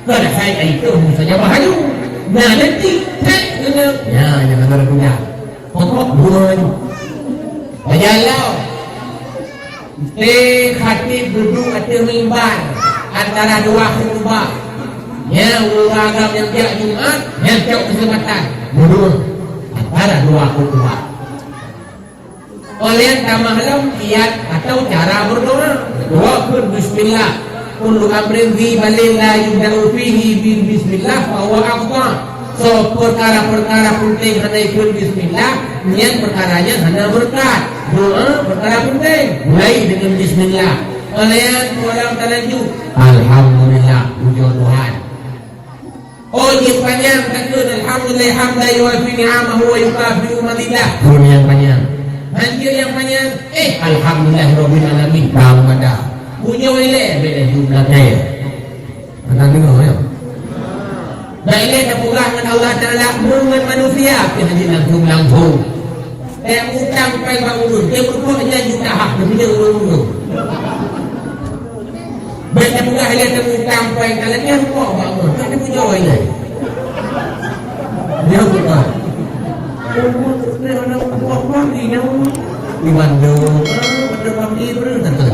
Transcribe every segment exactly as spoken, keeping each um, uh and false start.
Kon hai ai tu saja bahaju. Nah, nanti cek kena. Ya, jangan ada guna. Pokok dua tu. Bajalan. Teh khatib duduk ateueh mimbar antara dua khutbah. Nyang ureueng agam nyang jak Jumat, nyang cok keuseumpatan. Duduk antara dua khutbah. Oleh tamah lom kiat atau cara berdoa. Doa pun bismillah. Kullu amrin dzi balin la yubda'u fihi bi bismillah fa huwa afdal. So, perkara-perkara penting hana ikheun bismillah, nyan perkara nyan hana berkat. Doa perkara penting, mulai dengan bismillah. Kalian orang terlanjur. Alhamdulillah, puja Tuhan. Oh, jeuet panyang takheun, alhamdulillah, hamdan yuwafi ni'amahu wa yukafi'u mazidah. Kheun nyang panyang. Hanjeuet nyang panyang, eh, alhamdulillah rabbil alamin. Bang mada. Puja ilée, beda jumlah kaya. Pernah dengar, ya? Bak ilée tapeugah ngon Allah Taala, ngon manusia, tapi hana langsung-langsung. Eh, utang pai bak ureueng, dia berbuat janji tahap, dia punya ureueng-ureueng. Bèk tapeugah ilée teuh utang pai, kalau dia berbuat bak ureueng, tak ada puja ilée. Dia bukan. Di bandung, ah, pada pagi, bro, tak tahu.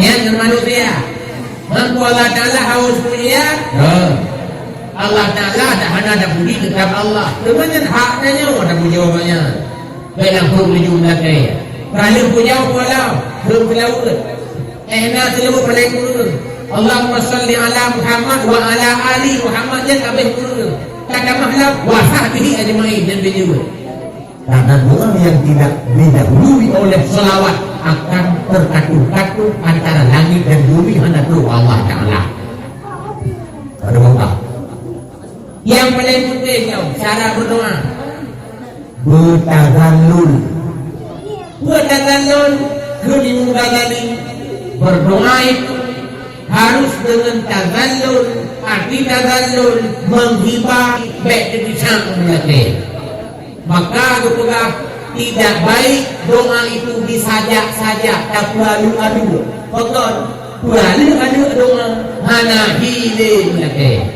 Nyan ngon manusia. Mangko Allah Taala haus mulia. Ya. Allah Taala dak hana tapuji, tetap Allah. Cuma nyan hak tanyoe tapuji awaknyan. Bèk langsung tuju meulakèe. Ka lheueh puja, pulang. Lheueh seulaweuet. Eh, na seulaweuet paléng kureueng. Allahumma shalli ala Muhammad wa ala ali Muhammad, nyan ka abéh kureueng. Ka tamah lam wa sahbihi ajmain, nyan beu jeuet. Karena doa yang tidak didahului oleh selawat akan terkatung-katung antara langit dan bumi, hana trok Allah Taala. Ada bangga. Yang paling penting, cara berdoa. Beutazallul. Beutazallul, keu Imam Ghazali, berdoa itu harus dengan tazallul, arti tazallul, menghibah, bèk teubisang meulakèe. Maka geupeugah, tidak baik doa itu disajak-sajak, tapeualeuek-aleuek. Pakon? Peualeuek-aleuek doa hana hi lé meulakèe.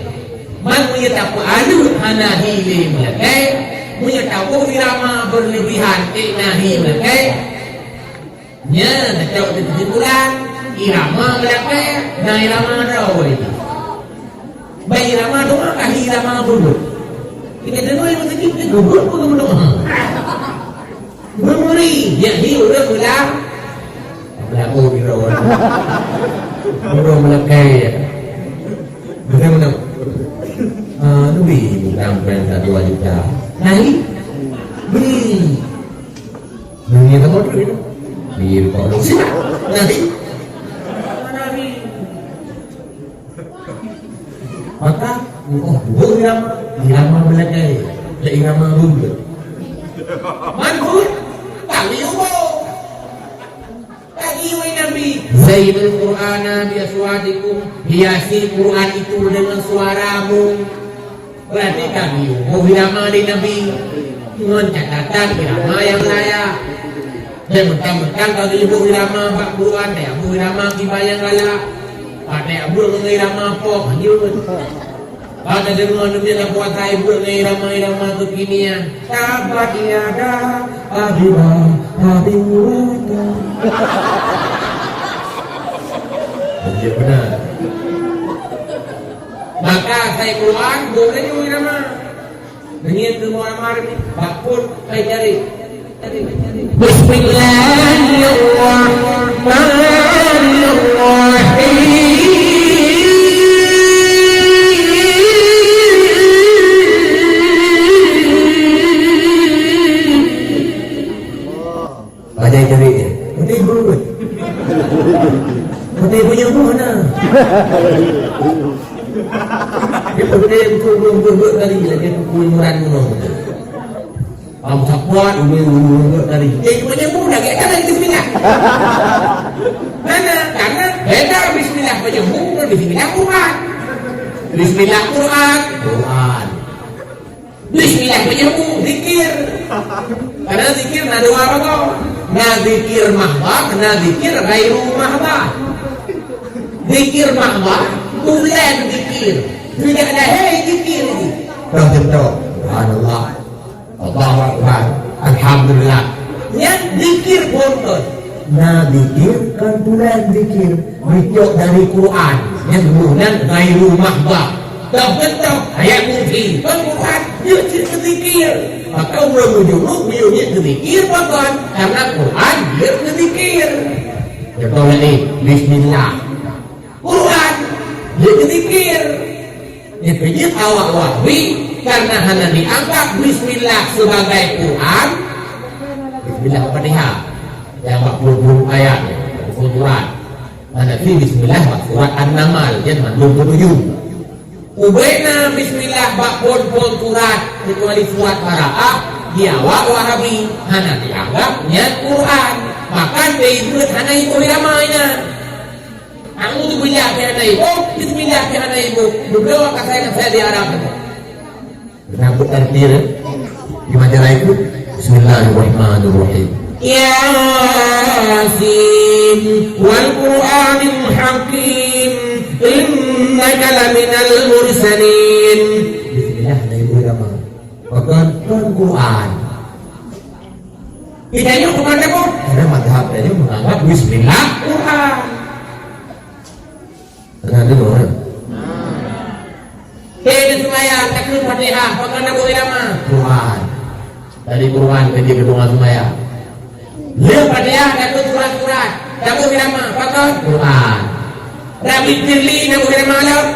Man meunyoe tapeualeuek hana hi lé meulakèe, meunyoe taboh irama berlebihan ék na hi meulakèe, nyan tacok di kesimpulan, irama meulakèe, na irama droe. Bak irama doa ka hi irama bulut. Kita dengar yang sakit, kita gubuk pun gubuk. Meumuri, jadi ureueng ulang. Belaku di bawah. Ureueng meulakèe. Betul, betul. Ah, tu bri utang pen satu dua juta. Nahi? Bri. Bri apa tu? Bri kok lu sih? Nahi? Maka, oh, bukan irama, irama meulakèe, dan irama bulut. Man bulut, kami ubah. Lagi wahai Nabi, zayyinul Qur'ana bi aswatikum, hiasi Quran itu dengan suaramu. Berarti kami ubah irama di Nabi. Dengan catatan irama yang layak. Dan mentang-mentang ka geuyue buet irama bak Quran, teuka buet irama kiban nyang galak. Patéh buet ngon irama pop, lanjut. Ka tadeungoe neubiet lam puasa buet ngon irama-irama kekinian. Tabbat yada Abi Lahab wa tab. Iya benar. Maka sai Quran boleh irama. Ngieng keu Muammar ni, bak phon hai jari. Bismillahirrahmanirrahim. Bajai jari dia. Nanti buet. Nanti punya buah na. Dia betul buku buku buku kali lagi buku murah dulu. Am sapuat umi umi buku kali. Eh, punya buku lagi ada lagi bismillah. Mana? Karena beda bismillah punya buku dan bismillah Quran. Bismillah Quran, Quran. Bismillah punya buku zikir. Karena zikir na dua rukun. Na zikir mahbah, na zikir ghairu mahbah. Zikir mahbah, tulen zikir. Tidak lahé zikir itu. Dah tentu. Subhanallah. Allahu Akbar. Alhamdulillah. Nyan zikir phon kon. Na zikir kon tulen zikir. Dicok dari Quran. Nyan geunan ghairu mahbah. Dah beutôi ayat kursi. Kon Quran, dia cit zikir. Maka ureueng meujuluk, meujuluk zikir pakon. Karena Quran, dia zikir. Contoh lain, bismillah. Quran, dia zikir. Dipeujeuet awak Wahabi karena hana dianggap bismillah sebagai Quran. Bismillah Fatihah. Yang empat puluh ayat, empat puluh surat. Hana fi bismillah bak surat An-Naml, jadi mandum ketujuh. Ubena bismillah bak phon-phon surat kecuali surat Bara'ah, di awak Wahabi hana dianggap nyan Quran. Bahkan dibuet hana ikut ulama ina. A'udzubillah pih hana iboh, bismillah pih hana iboh. Beudôh ka saya, saya di Arab. Kenapa artinya? Di majalah itu, Bismillahirrahmanirrahim. Yasin, wal Qur'anil Hakim, innaka laminal mursalin. Bismillah, hana iboh ulama. Pakon, kon Quran. Kita nyoe bukan demo. Karena mazhab tadi menganggap bismillah Quran. Tengah dulu, eh. Hei, di sembahyang, takut Fatihah, pakon na beuh irama? Quran. Dari Quran ke dia berdoa sembahyang. Lé Fatihah, takut surat-surat, na beuh irama, pakon? Quran. Rabbi firli, na beuh irama lom?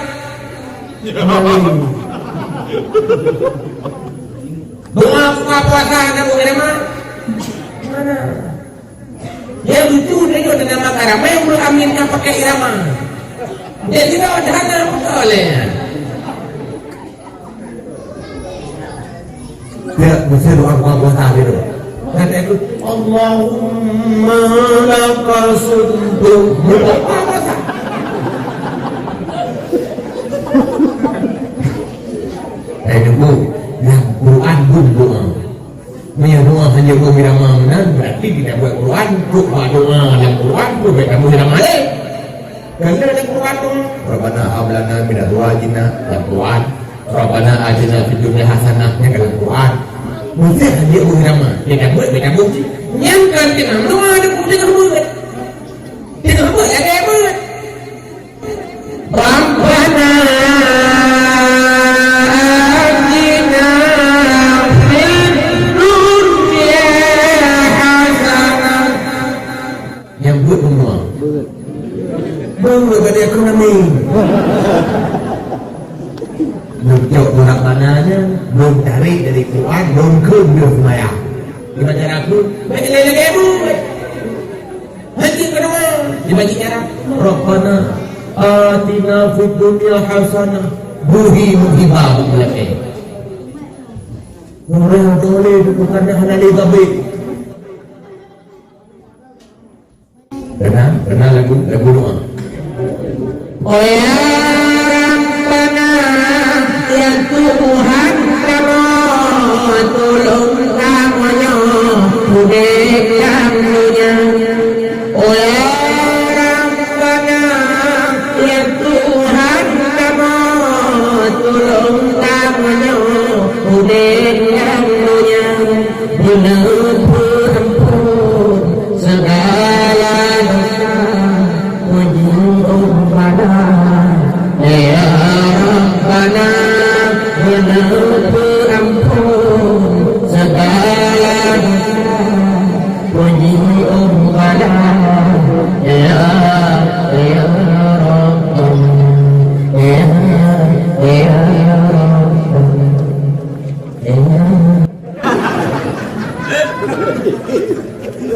Doa buka puasa na beuh irama? Mana? Yang lucu dia tu nama ramai urut amin yang pakai irama. Jadi dah hana apa leh. Ya, mesti doa buka puasa dia tu. Kata aku, Allahumma lakal sumtu. Buka puasa. Eh, nunggu. Yang Quran pun doa. Meunyoe doa hana beuh irama meunan, berarti tidak buat Quran, trok bak doa lam Quran, tu bèk tameuh irama lé. Kan lam Quran tu, Rabbana hab lana min azwajina, lam Quran. Rabbana atina fid dunya hasanah, nyan ka lam Quran. Mesti hana beuh irama, dia dah buat, dia dah buat. Nyan kan teungoh doa, dia pun teungoh buat. Teungoh buat, ada buat. Rabbana atina fid dunya hasanah. Nyang buet bunoe. Bunoe tadi aku nami. Lôn cok Rabbana nyan, lôn tarék dari Quran, lôn kheun lôn seumayang. Di majalah aku, bèk lé lagèe buet. Hana keudua, dibagi cara. Rabbana atina fid dunya hasanah, beuhi meuhibah bak meulakèe. Ureueng tolé tu bukan hana lé gabé. Kena, kena lagu, lagu doa. Oh ya Rabbana, ya Tuhan kamoe, tulông kamoe nyoe udép lam donya. Oh ya Rabbana, ya Tuhan kamoe, tulông kamoe nyoe udép lam donya. Beuneupeue amphon segala dosa, puji ubana, ya Rabbana. Beuneupeue amphon segala dosa, puji ubana, ya, ya Rabbana, ya, ya Rabbana, ya.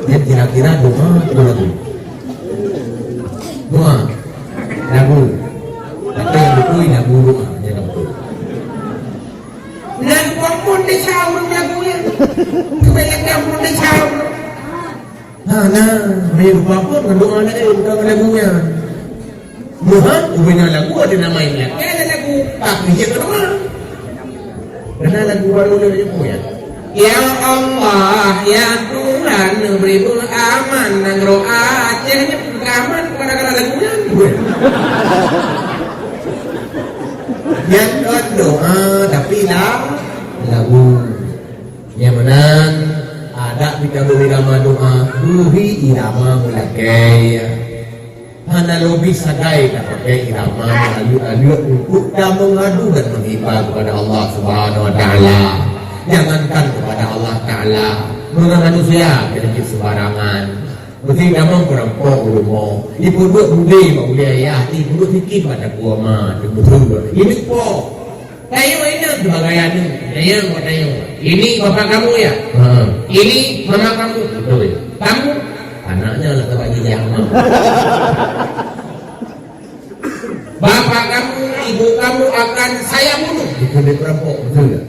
Dia kira-kira doa atau lagu? Doa. Lagu. Tapi yang betul lagu doa. Dia yang betul. Lagu apa pun dia sahur lagu ni. Kebanyakan pun dia sahur. Ha, nah, meurupa pun ngon doa lain, bukan ngon lagu nyan. Meuhan, ubena lagu ada nama yang lain. Ada lagu, tapi dia ngon doa. Kena lagu baru dia punya. Ya Allah, ya Tuhan, bri beuaman nanggroe Aceh nyoe, beuaman kepada kata lagu nyan. Nyan kon doa, tapi la-, lagu. Nyang meunan, adak geutanyoe irama doa, beuhi irama meulakée. Hana lobih sagai tapakée irama meualeuek-aleuek untuk tameungadu dan meuhiba kepada Allah Subhanahu wa Taala. Jangankan kepada Allah Taala, meunyoe manusia keuneuk jeuet seubarangan. Meusti tamong keurampok u rumoh, jipeuduek budé bak ulée ayah, jipeuduek sikit bak takue ma, teumeuteue. Ini po. Tanyoe inong sebagai aneuk, tanyoe buat tanyoe. Ini bapak kamu ya? Ha. Ini mama kamu? Betul. Kamu? Anaknya lah tempat gigi yang mana? Bapak kamu, ibu kamu akan saya bunuh. Itu dia perampok, betul tak?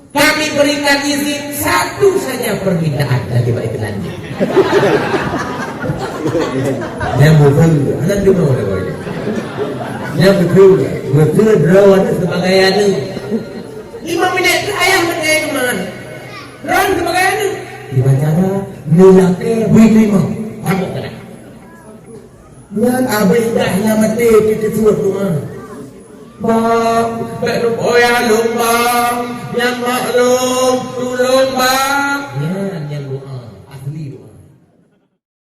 Kami berikan izin satu saja permintaan lagi baik lagi. Yang betul, anak dengar dah kau ini. Yang betul, betul draw ada sebagai aneuk. Lima minit ke ayah mati kemana? Ron sebagai aneuk. Di bandara, meulakée bui terima. Tabok kena. Nyan abéh dah nyang maté teuteusut teuma. Bang, bèk neupoh lôn, Bang. Nyan mak lôn, tulông, Bang.